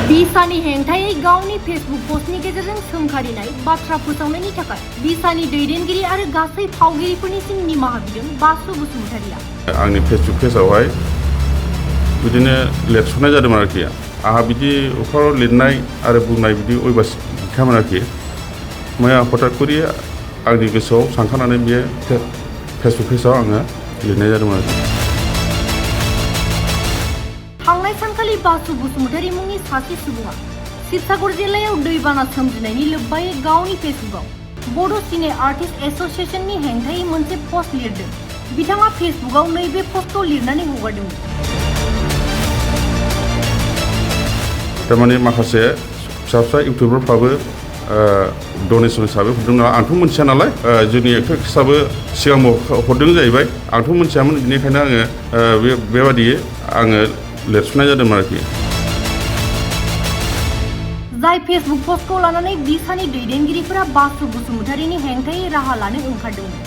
बिसानि हेंथायै गावनि फेसबुक पस्टनि गेजेरजों सोंखारिनाय बाथ्रा फोसावनायनि थाखाय बिसानि दैदेनगिरि आरो गासै फावगिरिफोरनिसिम निमाहा बिदों बासु बसुमतारिया। आंनि फेसबुक पेजावहाय बिदिनो लिरस'नाय जादोंमोन आरोखि। आंहा बिदि अफाराव लिरनाय आरो बुंनाय बिदि अयबास गैखायामोन आरोखि। मैया हठात करि आंनि गोसोआव सानखांनानै बे फेसबुक पेजाव आङो लिरनाय जादोंमोन आरोखि। थांनाय सानखालि बासु बसुमतारि मुंनि सासे सुबुङा शिबसागर जिल्लायाव दैबाना सोमजिनायनि लोब्बायै गावनि फेसबुकआव बड' सिने आर्टिस्ट एस'सिएशननि हेंथायै मोनसे पस्ट लिरदों। बिथाङा फेसबुकआव नैबे पस्टखौ लिरनानै हगारदोंमोन। थारमाने माखासे फिसा फिसा इउटुबारफ्राबो डनेसन हिसाबै हरदों नालाय आंथ' मोनथिया नालाय जोंनि एक्ट्रेसआबो सिगांबो हरदों जाहैबाय। आंथ' मोनथियामोन, बेनिखायनो आङो बेबादि आङो लिरस'नाय जादोंमोन आरोखि। जाय फेसबुक पस्टखौ लानानै बिसानि दैदेनगिरिफोरा बासु बसुमतारिनि हेंथायै राहा लानो ओंखारदोंमोन।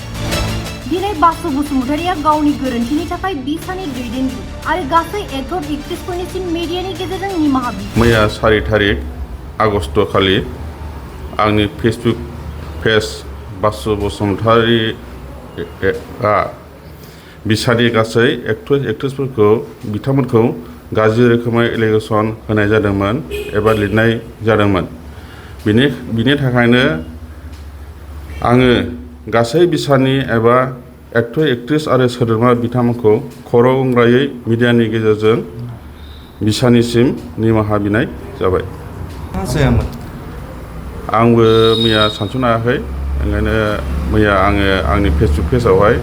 दिनै बासु बसुमतारिया गावनि गोरोन्थिनि थाखाय बिसानि दैदेनगिरि आरो गासै एक्टर एक्ट्रेसफोरनिसिम मिडियानि गेजेरजों निमाहा बिदों। मैया 4 तारिख आगस्ट खालि आंनि फेसबुक पेज बासु बसुमतारिआ बिसानि गासै एक्टर एक्ट्रेसफोरखौ बिथांमोनखौ गाज्रि रोखोमै एलिगेसन होनाय जादोंमोन एबा लिरनाय जादोंमोन। बिनि थाखायनो आङो गासै बिसानि एबा एक्टर एक्ट्रेस आरो सोद्रोमा बिथांमोनखौ खर' गंग्रायै मिडियानि गेजेरजों बिसानिसिम निमाहा बिनाय जाबाय। मा जायामोन? आंबो मैया सानस'नो हायाखै, ओंखायनो मैया आङो आंनि फेसबुक पेजावहाय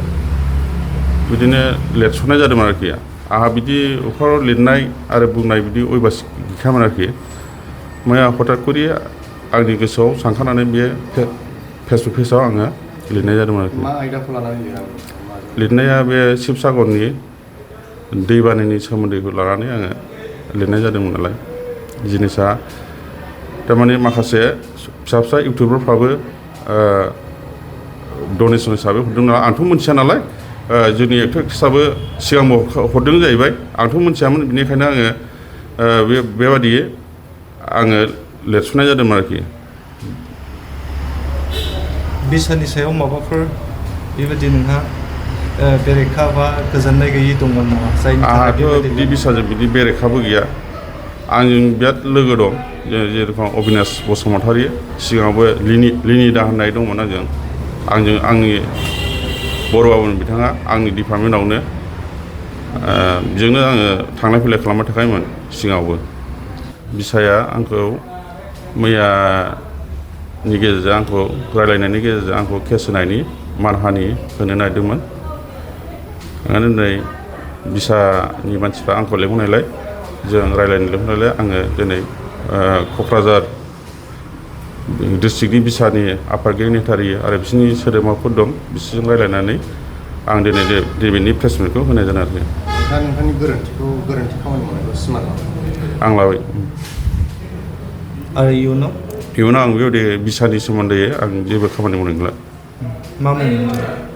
बिदिनो लिरस'नाय जादोंमोन आरोखि। आंहा बिदि अफाराव लिरनाय आरो बुंनाय बिदि अयबास गैखायामोन आरोखि। मैया हठात करि आंनि गोसोआव सानखांनानै बे फेसबुक पेजाव आङो लिरनाय जादोंमोन आरोखि। मा आयदाखौ लानानै लिरनाया बे शिबसागरनि दैबानानि सोमोन्दैखौ लानानै आङो लिरनाय जादोंमोन नालाय। जिनिसा थारमाने माखासे फिसा फिसा इउटुबारफ्राबो डनेसन हिसाबै हरदों नालाय आंथ' मोनथिया नालाय जोंनि एक्ट्रेसआबो सिगांबो हरदों जाहैबाय। आंथ' मोनथियामोन, बेनिखायनो आङो बेबादि आङो लिरस'नाय जादोंमोन आरोखि। बिसानि सायाव माबाफोर बेबायदि नोंहा बेरेखा बा गोजोननाय गैयि दंमोन नामा? आंहाथ' बिदि बिसाजों बिदि बेरेखाबो गैया। आंजों बिराद लोगो दं, जेरेखम अबिनाश बसुमतारि, सिगाङावबो लिनिदा होननाय दंमोन आंजों आंनि बर' बाबुनि बिथाङा आंनि डिपार्टमेन्टआवनो बेजोंनो आङो थांलाय फैलाय खालामबाय थाखायोमोन सिगाङावबो। बिसाया आंखौ मैयानि गेजेरजों आंखौ रायलायनायनि गेजेरजों आंखौ केस होनायनि मानहानि होनो नागिरदोंमोन। ओंखायनो दिनै बिसानि मानसिफ्रा आंखौ लेंहरनायलाय जों रायलायनो लेंहरनायलाय आङो दिनै क'क्राझार डिस्ट्रिक्टनि बिसानि आफादगिरि नेहाथारि आरो बिसोरनि सोद्रोमाफोर दं, बिसोरजों रायलायनानै आं दिनै नैबेनि प्रेसमिटखौ होनाय जादों आरोखि। दा नोंथांनि गोरोन्थि खामानि मावनायखौ सिमान आं लाबाय। आरो इयुनाव आं बेबायदि बिसानि सोमोन्दै आं जेबो खामानि मावनाय नंला। मा मुं?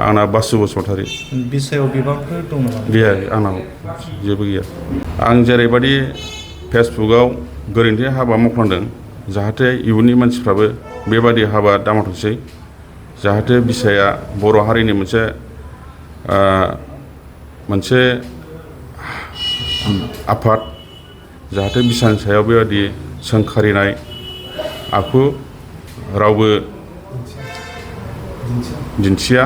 आंना बासु बसुमतारि। बिसायाव बिबानफोर दं नामा? गैया, आंनाव जेबो गैया। आं जेरैबायदि फेसबुकआव गोरोन्थि हाबा मावफ्लांदों, जाहाथे इयुननि मानसिफ्राबो बेबादि हाबा दामावथोंसै, जाहाथे बिसाया बर' हारिनि मोनसे आफाद, जाहाथे बिसानि सायाव बेबादि सोंखारिनाय आखु रावबो दिन्थिया,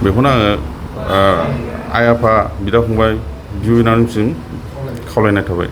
बेखौनो आङो आइ आफा बिदा फंबाय बिब' बिनानावनिसिम खावलायनाय थाबाय।